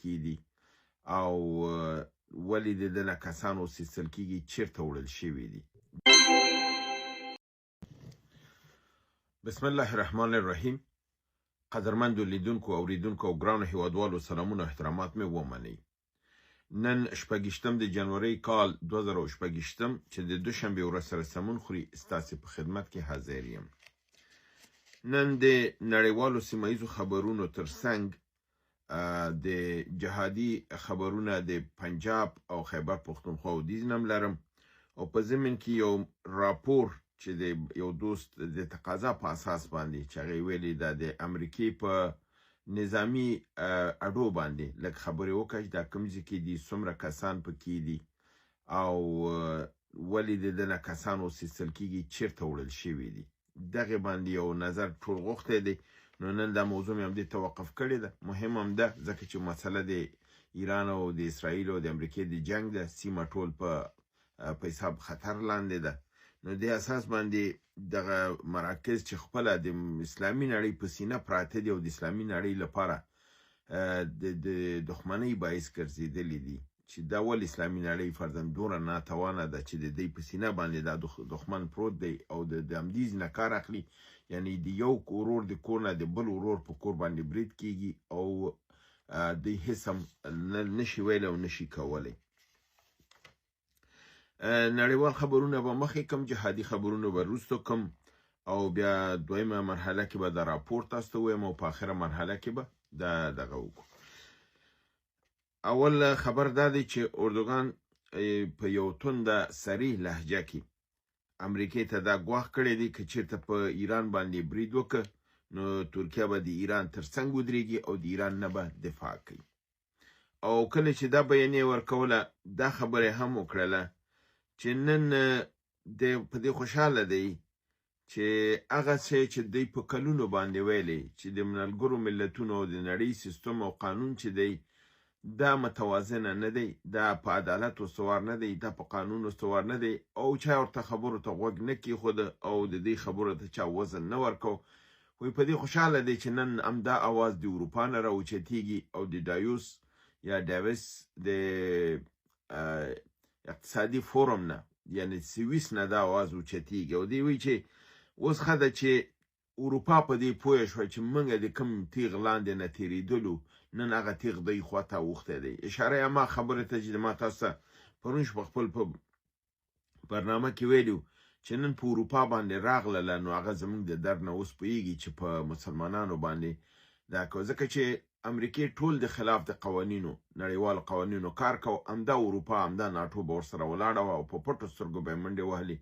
کې دي او ولې د دنه کسان اوس ایستل کیږي، چیرته وړل شوي دي؟ بسم الله الرحمن الرحیم. قدرمندو لیدونکو، اوریدونکو او ګرانو هیوادوالو، سلامونه او احترامات مې ومنئ. نن 26 د جنوري کال 2026 چې د دوشنبې ورځ سره سمون خوري، ستاسې په خدمت کې حاضر یم. نن د نړیوالو سیمه ییزو خبرونو ترڅنګ د جهادي خبرونه د پنجاب او خیبر پښتونخوا او دیز نم لرم، او په ضمن کې یو راپور چې د یو دوست د تقاضا په اساس باندې چې هغې ویلي دا د امریکې په نظامی اډو باندې لږ خبرې وکړه چې دا کوم ځای کې دي، څومره کسان پکې دي او ولې د دنه کسان اوس ایستل کیږي، چیرته وړل شوي دي. دغې باندې یو نظر ټول غوښتی دی، نو نن دا موضوع مې همدې ته وقف کړې ده. مهم هم ده ځکه چې مسله د ایران او د اسرائیل او د امریکې د جنګ ده، سیمه ټول په حساب خطر لاندې ده. نو دې اساس باندې دغه مراکز چې خپله د اسلامي نړۍ په سینه پراته دي او د اسلامي نړۍ لپاره د دښمنۍ باعث ګرځېدلي دي، چې دا ول اسلامي نړۍ فرضاً دومره ناتوانه ده چې د دوی په سینه باندې دا دښمن پروت دی او د همدې ځای نه کار اخلي، یعنی د یو ورور د کور نه د بل ورور په کور باندې برید کیږي او دوی هیڅ هم نشي ویلی او نشي کولی. نړیوال خبرونه به مخکې کم، جهادي خبرونه به وروسته کم، او بیا دویمه مرحله کې به د راپور تاسو ته ووایم او په آخره مرحله کې به دا دغه وکړو. اول خبر دا دی چې اردوغان په یو تنده صریح لهجه کې امریکې ته دا ګواښ کړی دی که چیرته په ایران باندې برید وکړ نو ترکیه به د ایران ترڅنګ ودرېږي او د ایران نه به دفاع کوي. او کله چې دا بیانیه ورکوله دا خبره هم وکړله چې نن دی په دې خوشحاله دی چې هغه څه چې دوی په کلونو باندې ویلې چې د ملګرو ملتونو او د نړۍ سیستم او قانون چې دی دا متوازنه نه دی، دا په عدالت استوار نه دی، دا په قانون استوار نه دی، او چا ورته خبرو ته غوږ نه کېښوده او د دې خبرو ته چا وزن نه ورکو. وایي په دې خوشحاله دی چې نن همدا اواز د اروپا نه راوچتېږي او د دایوس یا ډاویس د اقتصادي فورم نه، یعنی سویس نه دا اواز اوچتېږي. او دی وایي چې اوس ښه ده چې اروپا په دې پوه شوه چې موږ د کوم تیغ لاندې نه تېرېدلو، نن هغه تیغ دی خواته اوښتی دی. اشاره یې ما خبرې ته چې ما تاسو ته پرون شپه خپل په برنامه کې ویلي وو چې نن په اروپا باندې راغلله، نو هغه زموږ د درد نه اوس پوهېږي چې په مسلمانانو باندې دا کوي، ځکه چې امریکې ټول د خلاف د قوانینو، نړیوالو قوانینو کار کو، همدا اروپا همدا ناټو به ورسره ولاړه وه او په پټو سترګو به یې منډې وهلې.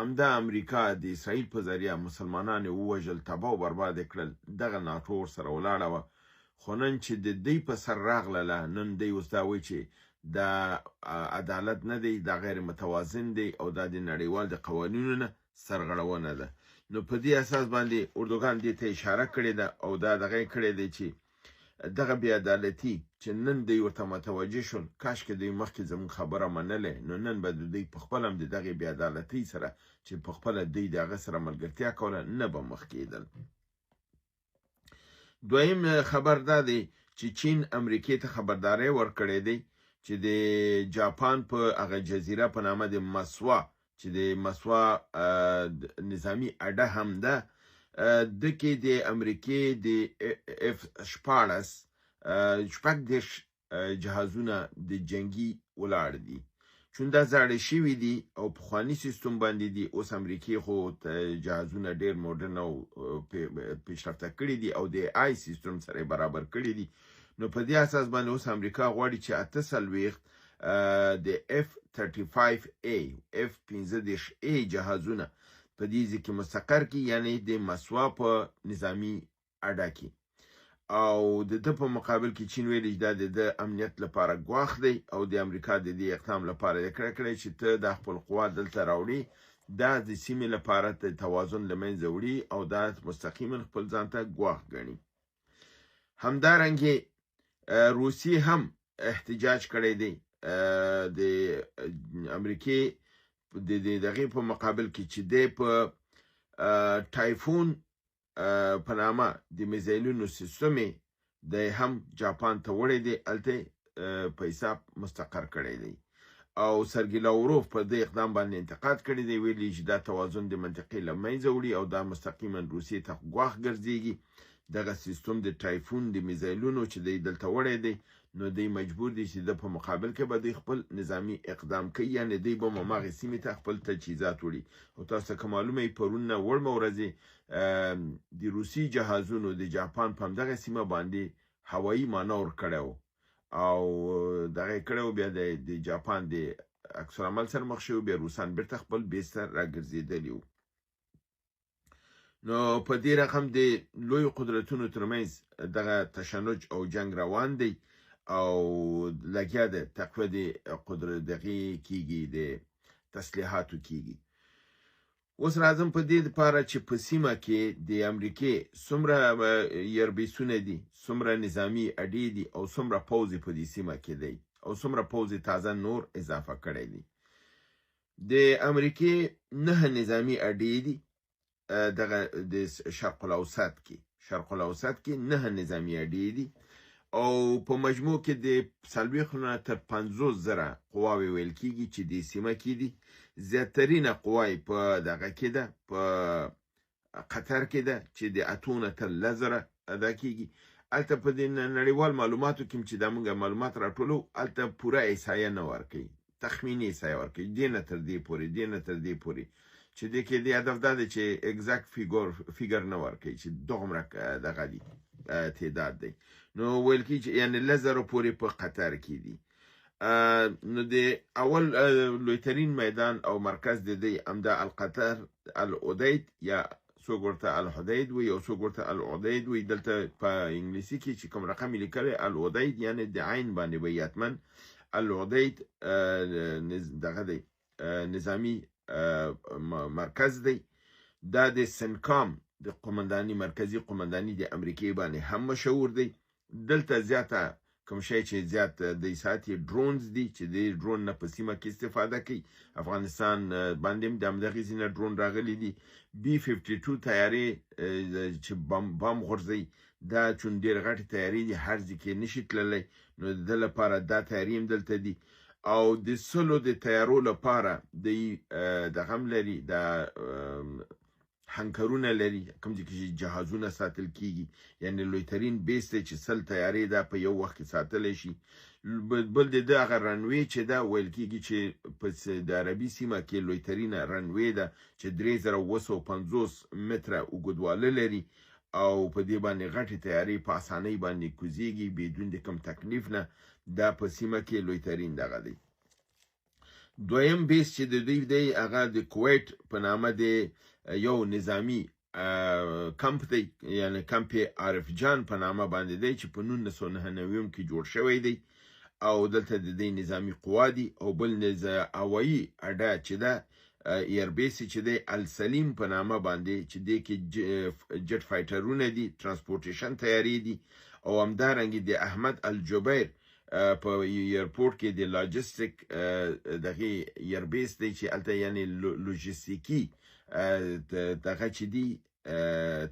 همدا امریکا د اسرائیل په ذریعه مسلمانان یې ووژل، تباه او برباد یې کړل، دغه ناټو ورسره ولاړه وه. خو نن چې د دوی په سر راغلله، نن دوی اوس دا وایي چې دا عدالت نه دی، دا غیر متوازن دی او دا د نړیوال د قوانینو نه سرغړونه ده. نو په دې اساس باندې اردوغان دې ته اشاره کړې ده او دا دغه یې کړی دی چې دغه بې عدالتي چې نن دوی ورته متوجه شول، کاش که دوی مخکې زموږ خبره منلې، نو نن به د دوی په خپله هم د دغې بې عدالتۍ سره چې په خپله دوی د هغه سره ملګرتیا کوله نه به مخ کېدل. دویم خبر دا دی چې چین امریکې ته خبرداری ورکړی دی چې د جاپان په هغه جزیره په نامه د مسوا، چې د مسوا نظامی اډه هم ده، ده کې د امریکې د اف 16، 36 جهازونه د جنګي ولاړ دي. چون دا زاړه شوي دي او پخواني سیستم باندې دي، اوس امریکې خو جهازونه ډېر مډرن او پیشرفته کړي دي او د آی سیستم سره یې برابر کړي دي. نو په دې اساس باندې اوس امریکا غواړي چې 48، د اف تھرټي فایو ای، اف پنځه دېرش ای جهازونه په دې ځای کې مستقر کړي، یعنی د مسوا په نظامی اډه کې. او د ده په مقابل کې چین ویلي چې دا د ده امنیت لپاره ګواښ دی او د امریکا د دې اقدام لپاره یې کړی کړی چې ته دا خپل قوات دلته راوړي، دا د سیمې لپاره د توازن له منځه وړي او دا مستقیما خپل ځان ته ګواښ ګڼي. همدارنګه روسیې هم احتجاج کړی دی، د امریکې د دغې په مقابل کې چې دی په ټایفون په نامه د میزایلونو سیستم یې دی هم جاپان ته وړی دی، هلته په حساب مستقر کړی دی. او سرګي لاوروف په دې اقدام باندې انتقاد کړی دی، ویلي چې دا توازن د منطقې له منځه وړي او دا مستقیما روسیې ته ګواښ ګرځېږي. دغه سیستم د ټایفون د میزایلونو چې دی دلته وړی دی، نو دی مجبور دی چې د په مقابل کې به دوی خپل نظامی اقدام کوي، یعنې دوی به هماغې سیمې ته خپل تجهیزات وړي. او تاسو ته که معلومه وي، پرون نه وړمه ورځې د روسي جهازونو د جاپان په همدغه سیمه باندې هوایي مانور کړی و او دغه یې کړی و، بیا د جاپان د عکس العمل سره مخ شوي، بیا روسان بیرته خپل بیس ته راګرځېدلي وو. نو په دې رقم د لویو قدرتونو ترمنځ دغه تشنج او جنگ روان دی او لګیا ده تقویه د قدرت دغې کیږي، د تسلیحاتو کیږي. اوس راځم په دې لپاره چې په سیمه کې د امریکې څومره ایربیسونه دي، څومره نظامی اډې دي او څومره پوځ په دې سیمه کې دی او څومره پوځ تازه نور اضافه کړی دی. د امریکې 9 نظامی اډې دي دغه د شرق الاوسط کې، شرق الاوسط کې 9 نظامی اډې دي او په مجموع کې د 40 نه تر 50 زره قواوې ویل کیږي چې دې سیمه کې دي. زیاترینه قوای په دغه کې ده، په قطر کې ده چې د 8 نه تر 10 زره ادا کیږي. هلته په دې نړیوال معلوماتو کې چې دا موږ معلومات راټولو، هلته پوره احصایه نه ورکوي، تخمیني احصایه ورکوي، دې نه تر دې پورې، دې نه تر دې پورې، چې دې کې د هدف دا دی چې exact figure نه ورکوي چې دغومره دغه دي تعداد دی. نو ویل کېږي چې یعنې 10 زرو پورې په قطر کې دي. نو د اول لویترین میدان او مرکز د دی همدا القطر العدید، یا څوک ورته الحدید وي او څوک ورته العدید وي. دلته په انګلیسي کې چې کوم رقم یې لیکلی العدید، یعنې د عین باندې به یې حتما العدید، دغه دی، نظامی مرکز دی. دا د سنکام د قومنداني، مرکزي قومنداني د امریکې باندې هم مشهور دی. دلته زیاته کوم شی چې زیات د ساتي drones دي چې د ډرون نه په سیمه کې استفاده کوي. افغانستان باندې هم د همدغې ځای نه ډرون راغلي دي. بي 52 طیارې چې بم غورځوي، دا چون ډېر غټې طیارې دي، هر ځای کې نشي تللی، نو د ده لپاره دا طیارې هم دلته دي. او د 100 د طیارو لپاره دی دغه هم لري، دا هنکرونه لري کوم ځای کې چې جهازونه ساتل کیږي، یعنې لویترین base دی چې 100 طیارې دا په یو وخت کې ساتلی شي. بل د ده هغه runway چې ده، ویل کیږي چې په د عربي سیمه کې لویترینه runway ده چې 3750 متره اوږدواله لري او په دې باندې غټې طیارې په اسانۍ باندې کوزیږي بدون د کوم تکلیف نه. دا په سیمه کې لویترین دغه دی. دویم base چې د دوی دی هغه د کویټ په نامه دی، یو نظامی کمپ دی، یعنې کمپ عارف جان په نامه باندې دی چې په 1999 کې جوړ شوی دی او دلته د دې نظامی قوا دي. او بل هوایي اډه چې ده، airbase چې دی السلیم په نامه باندې چې دې کې jet fighter ونه دي، transportation طیارې دي. او همدارنګه د احمد الجبیر په airport کې د لاجستیک دغې airbase دی چې هلته یعنې لوژستیکي دغه چې دي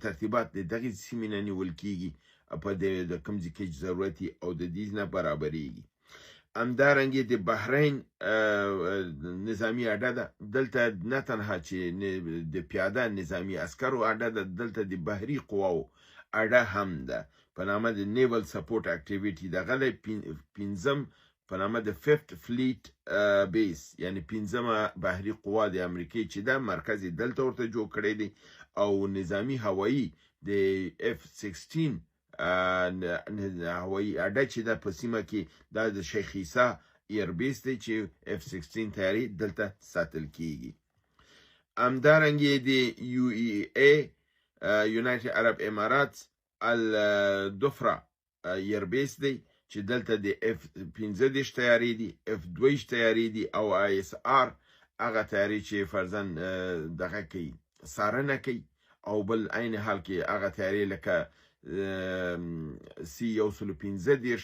ترتیبات د دغې سیمې نه نیول کیږي په د کوم ځای کې چې ضرورت وي او د دې نه برابرېږي. همدارنګه د بحرین نظامی اډه ده، دلته نه تنها چې د پیاده نظامی عسکرو اډه ده، دلته د بحري قواو اډه هم ده په نامه د naval support activity. دغه دی پنځم په نامه د fifth fleet base، یعنی پنځمه بحري قوا د امریکې چې ده مرکز یې دلته ورته جوړ کړی دی. او نظامی هوایی د اف 16 هوایی اډه چې ده په سیمه کې، دا د شیخ عیسی airbase دی چې اف 16 طیارې دلته ساتل کیږي. همدارنګه د یو ای ای یونایټډ عرب امارات الدفره airbase دی چې دلته د اف 35 طیارې دي، اف 22 طیارې دي او آی اس آر هغه طیارې چې فرضاً دغه کوي، څارنه کوي. او بل عین حال کې هغه طیارې لکه سی 135،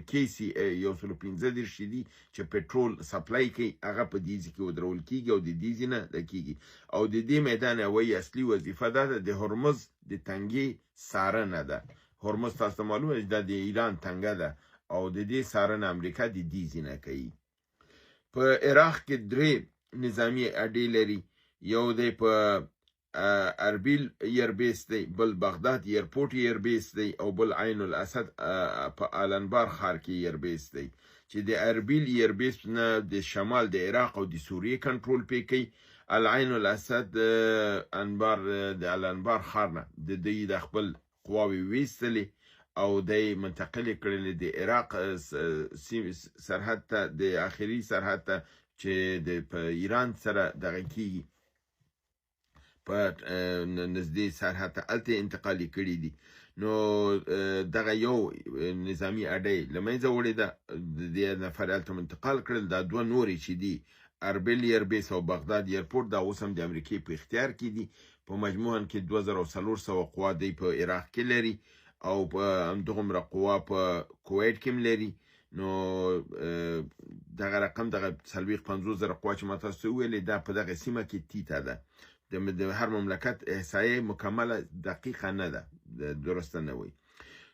کی سی 135 دي چې petrol supply کوي، هغه په دې ځای کې ودرول کیږي او د دې ځای نه د کیږي. او د دې میدان هوایي اصلي وظیفه دا ده د هرمز د تنګې څارنه ده. هرمز تاسو ته معلومه ده چې دا د ایران تنګه ده او د دې څارنه امریکا د دې ځای نه کوي. په عراق کې 3 نظامي اډې لري، یو دی په اربیل ایربیس دی، بل بغداد ایرپورټ ایربیس دی او بل عین الاسد په الانبار ښار کې ایربیس دی، چې د اربیل ایربیس نه د شمال د عراق او د سوریې کنټرول پې کوي. العین الاسد انبار د الانبار ښار نه د دوی د خپل قواوې ویستلې او دی منتقلې کړلې د عراق سرحد ته، د آخري سرحد ته چې د په ایران سره دغه کیږي، په نږدې سرحد ته هلته یې انتقال یې کړي دي. نو دغه یو نظامي اډه یې له منځه وړې ده، د دې نفر هلته منتقل کړل. دا 2 نورې چې دي، اربیل ایربیس او بغداد ایرپورټ، دا اوس هم د امریکې په اختیار کې دي. په مجموعاً کې 2400 قوا دی په عراق کې لري او په همدغومره قوا په کویټ کې هم لري. نو دغه رقم دغه 40-50 زره قوا چې ما تاسو ته وویلې، دا په دغه سیمه کې تیته ده. د هر مملکت احصایه مکمله دقیقه نه ده، درسته نه وي.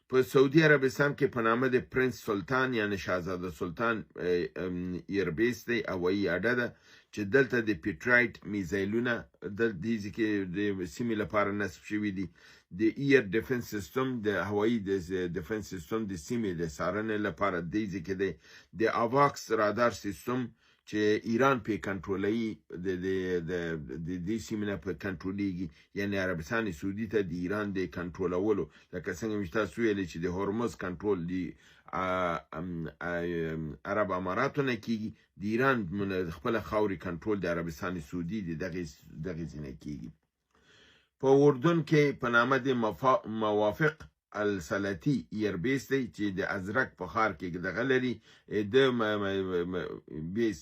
په سعودي عربستان کې په نامه د پرنس سلطان یعنی شاهزاده سلطان ایربیس دی، هوایي اډه ده چې دلته د پیټرایټ میزایلونه د دې ځای کې د سیمې لپاره نصب شوي دي. د ایر ډیفنس سیستم، د هوایي ډیفنس سیستم د سیمې د څارنې لپاره دې ځای کې دی. د اواکس رادار سیستم چې ایران پې کنټرولوي، د دې سیمې نه په کنټرولېږي، یعنی عربستان سعودي ته د ایران د کنټرولولو، لکه څنګه مې چې تاسو ویلې چې د هرمز کنټرول د عرب اماراتو نه کېږي، د ایران خپله خاورې کنټرول د عربستان سعودي د دغې ځای نه کېږي. په اردن کې په نامه د موافق السلطي ایربیس دی چې د ازرق په ښار کې دغه لري. د بیس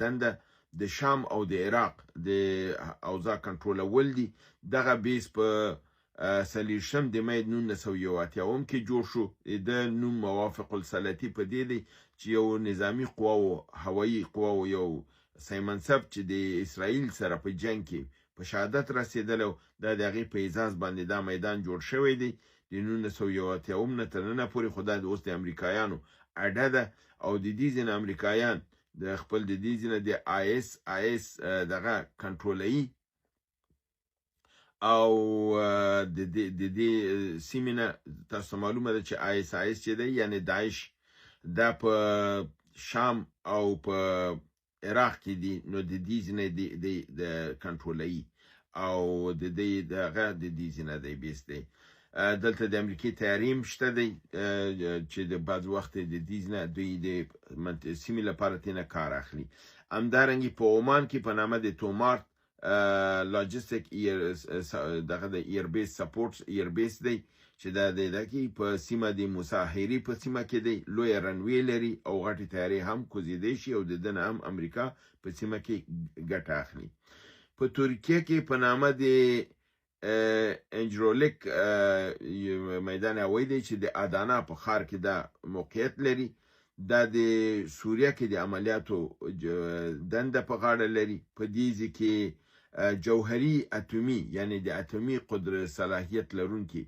دنده د شام او د عراق د اوضاع کنټرولول دي. دغه بیس په 24 د مې 1981 کې جوړ شو. د نوم موافق السلطي په دې دی چې یو نظامي قواو، هوایي قواو یو سیمنصب چې د اسرائیل سره په جنګ کې په شهادت رسېدلی و، دا د هغې په اعزاز باندې دا میدان جوړ شوی دی د 1981 نه تر ننه پورې. خو دا اوس د امریکایانو اډه ده او د دې ځای نه امریکایان د خپل د دې ځای نه د آی اس آی اس دغه کنټرولوي او د دې سیمې نه تاسو معلومه ده چې آی اس آی اس چې دی یعنی داعش دا په شام او په عراق کې دي، نو د دې ځای نه د کنټرولوي او د دې دغه د دې ځای نه دی بیس دی. دلته د امریکې طیارې هم شته دی چې د بعض وخت د دې ځای نه دوی د سیمې لپاره ترې نه کار اخلي. همدارنګه په عمان کې په نامه د تومارت لاجستیک ایر دغه د ایربیس سپورټ ایربیس دی چې دا د دغه په سیمه د موسی هیري په سیمه کې دی، لویه رنوې لري او غټې طیارې هم کوزېدی شي او د ده نه هم امریکا په سیمه کې ګټه اخلي. په ترکیه کې په نامه د انجرولیک میدان هوایي دی چې د ادانا په ښار کې دا موقعیت لري. دا د سوریه کې د عملیاتو دنده په غاړه لري. په دې ځای کې جوهري اتومي یعنی د اتومي قدرت صلاحیت لرونکي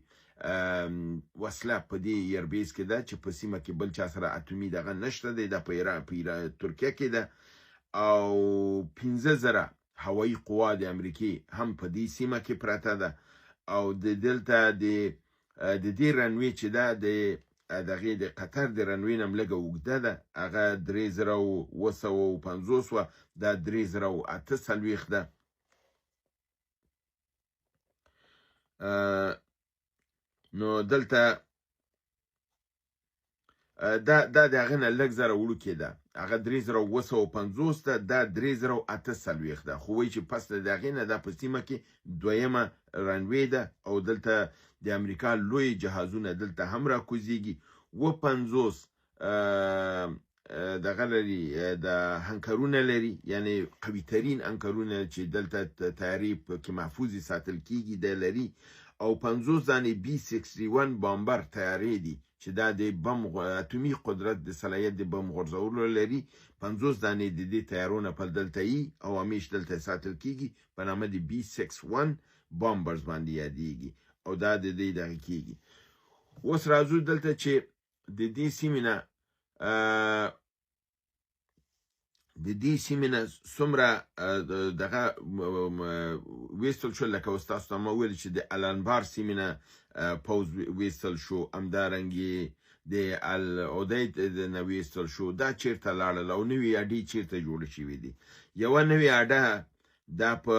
وسله په دې ایربیس کې ده چې په سیمه کې بل چا سره اتومي دغه نشته دی، دا په ترکیه کې ده. او 5000 هوایي قوا د امریکې هم په دې سیمه کې پرته ده. او د دلته د دې رنوې چې ده د دغې د قطر د رنوې نه هم لږه اوږده ده، هغه 3750 وه، دا 3048 ده. نو دلته دا د هغه نه لږ زره وړوکې ده، هغه 3750 ده، دا 3048 ده. خو وایي چې پس له هغې نه دا په سیمه کې دویمه رنوې ده او دلته د امریکا لوی جهازونه دلته هم راکوزیږي. 57 دغه لري، د هنکرونه لري، یعنی قوي ترین هنکرونه چې دلته طیارې پکې محفوظې ساتل کیږي دی لري. او 50 دانې بي 61 بامبر طیارې دي چې دا د بم اتومي قدرت د صلاحیت د بم غورځولو لري. 50 دانې د دې طیارو نه په دلته یي او همیش دلته ساتل کیږي، په نامه د بي 61 بامبرز باندې یادیږي او دا د دې دغه کیږي. اوس راځو دلته چې د دې سیمې نه د دې سیمې نه څومره دغه ویستل شو. لکه اوس تاسو ته ما وویل چې د الانبار سیمې نه پوځ ویستل شو، همدارنګې د العدید نه ویستل شو. دا چیرته لاړل او نوې اډې چیرته جوړې شوې دي؟ یوه نوې اډه دا په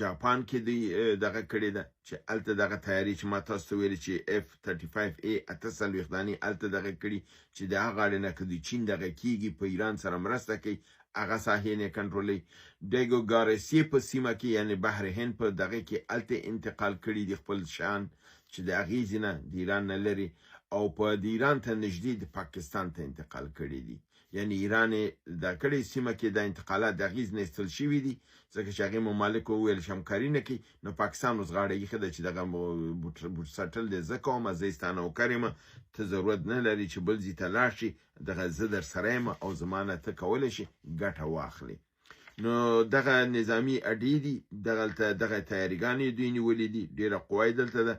جاپان کې دی دغه کړې ده چې هلته دغه تیاري چې ما تاسو ته ویلي چې اف 35 ای 48 دانې هلته دغه کړي چې د هغه غاړې نه که د چین دغه کیږي په ایران سره مرسته کوي هغه ساحې نه کنټرولوي. ډیګو ګارسیې په سیمه کې یعنی بحر هند په دغه کې هلته انتقال کړي دي خپل شیان چې د هغې ځای نه د ایران نه لري او په د ایران ته نږدې د پاکستان ته انتقال کړي دي. یعنی ایران دا کړې سیمه کې دا انتقالات د هغې نه ایستل شوي دي، ځکه چې هغې ممالکو وویل چې همکاري نه کوي. نو پاکستان اوس غاړه ایښې ده چې دغه بوټ سټل دی زه کوم، زه یې ستا نوکر یم، ته ضرورت نه لري چې بل ځای ته لاړ شي، دغه زه در سره یم او زما نه ته کولی شي ګټه واخلې. نو دغه نظامي اډې دي، دغلته دغه تیاریګانې دوی نیولې دي، ډېره قوه یې دلته ده.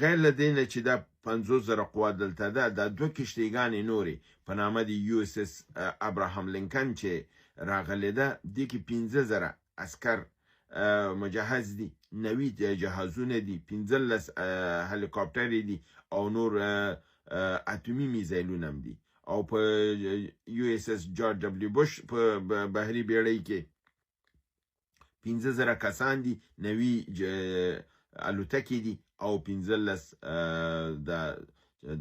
غیر له دې نه چې دا 50,000 قوه دلته ده، دا دوه کښتیګانې نورې په نامه د یو اس اس ابراهام لینکن چې راغلې ده، دې کې 5,000 عسکر مجهز دي، 90 جهازونه دي، 15 هلیکاپټرې دي او نور اتومي میزایلونه هم دي. او په یو اس اس جارج ډبلیو بوش په بحري بیړۍ کې 5,000 کسان دي، 90 الوتکې دي او 15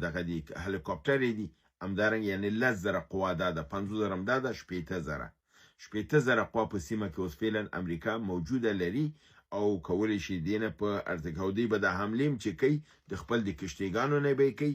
دغه دي هلیکاپټرې دي. همدارنګه یعنی 10,000 قوه دا ده، 50,000 هم دا ده، 60,000 قوه په سیمه کې اوس فعلا امریکا موجوده لري او کولی شي دې نه په ارتکا. او دوی به دا حملې هم چې کوي د خپل د کښتیګانو نه به یې کوي،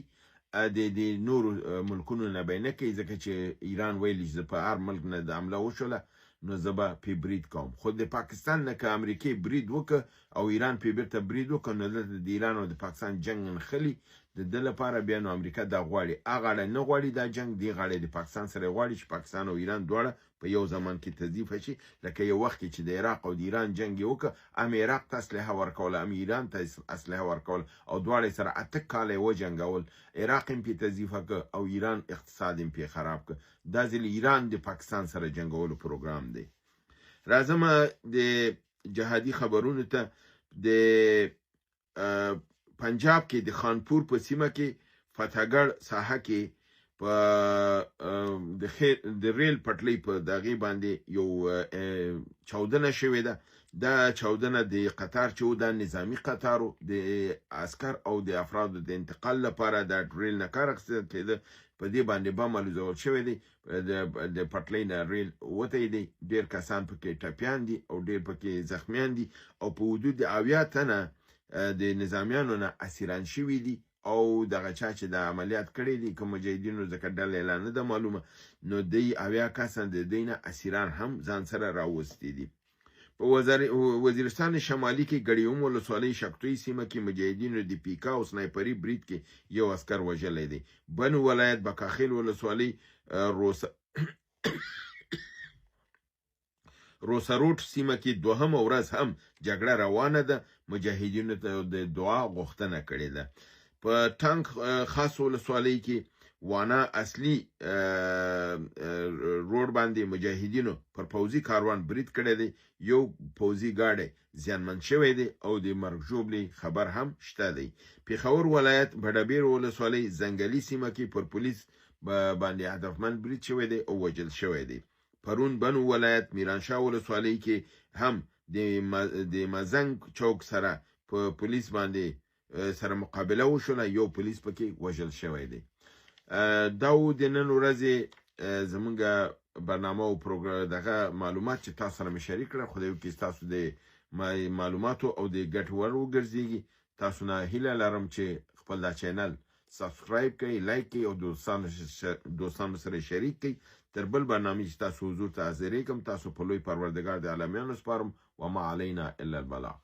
د دې نورو ملکونو نه به یې نه کوي، ځکه چې ایران ویلي چې زه په هر ملک نه د حمله وشوله نو زه به پرې برید کوم. خو د پاکستان نه که امریکې برید وکړه او ایران پرې بیرته برید وکړه، نو دلته د ایران او د پاکستان جنګ نښلي، د ده لپاره بیا نو امریکا دا غواړي، هغه غاړه نه غواړي دا جنګ، دې غاړې د پاکستان سره غواړي چې پاکستان او ایران دواړه په یو زمان کې تضعیف شي. لکه یو وخت کې چې د عراق او د ایران جنګ یې وکړ، هم عراق ته اسلحه ورکوله هم ایران ته اسلحه ورکوله او دواړه یې سره 8 کاله یې وجنګول. عراق هم پرې تضعیفه کړ او ایران اقتصاد هم پرې خراب کړ. دا ځل ایران د پاکستان سره جنګولو پروګرام دی. راځم د جهادي خبرونو ته. د پنجاب کې د خانپور په سیمه کې فتحګړ ساحه کې په د ریل پټلۍ په دغې باندې یو چاودنه شوې ده. دا چاودنه د قطار چې و، دا نظامي قطار و، د عسکر او د افرادو د انتقال لپاره دا ریل نه کار اخیستل کېده. په دې باندې بم الوزول شوی دی، د پټلۍ نه ریل وتی دی، ډېر کسان پکې ټپیان دي او ډېر پکې زخمیان دي او په حدود 70 تنه د نظامیانو نه اسیران شوي دي. او دغه چا چې دا عملیات کړی دي که مجاهدینو ځکه ډله یې لا نه ده معلومه، نو دی 70 کسان د دوی نه اسیران هم ځان سره راوستي دي. په وزیرستان شمالي کې ګړیوم ولسوالۍ شکتوی سیمه کې مجاهدینو د پیکا او سنایپري برید کې یو عسکر وژلی دی. بنو ولایت بکاخیل ولسوالۍ روسروټ سیمه کې دوهمه ورځ هم جګړه روانه ده، مجاهدینو ته د دعا غوښتنه کړې ده. په ټانک خاص ولسوالۍ کې وانا اصلي روډ باندې مجاهدینو پر پوځي کاروان برید کړی دی، یو پوځي ګاډی زیانمن شوی دی او د مرګ ژوبلې خبر هم شته دی. پېښور ولایت بډابیر ولسوالۍ ځنګلي سیمه کې پر پولیس باندې هدفمند برید شوی دی او وژل شوی دی. پرون بنو ولایت میرانشاه ولسوالۍ کې هم د مزنګ چوک سره په پولیس باندې سره مقابله وشوله، یو پولیس پکې وژل شوی دی. دا و د نن ورځې زمونږ برنامه او پروګرام دغه معلومات چې تاسو سره مې شریک کړه. خدای وکړي ستاسو د معلوماتو او د ګټور وګرځېږي. تاسو نه هیله لرم چې خپل دا چینل سبسکرایب کړئ، لایک کړئ او دوستانو سره شریک کړئ. تر بل برنامې چې تاسو حضور ته حاضرېږم، تاسو په لوی پروردګار د عالمیانو سپارم. وما علینا الا البلاغ.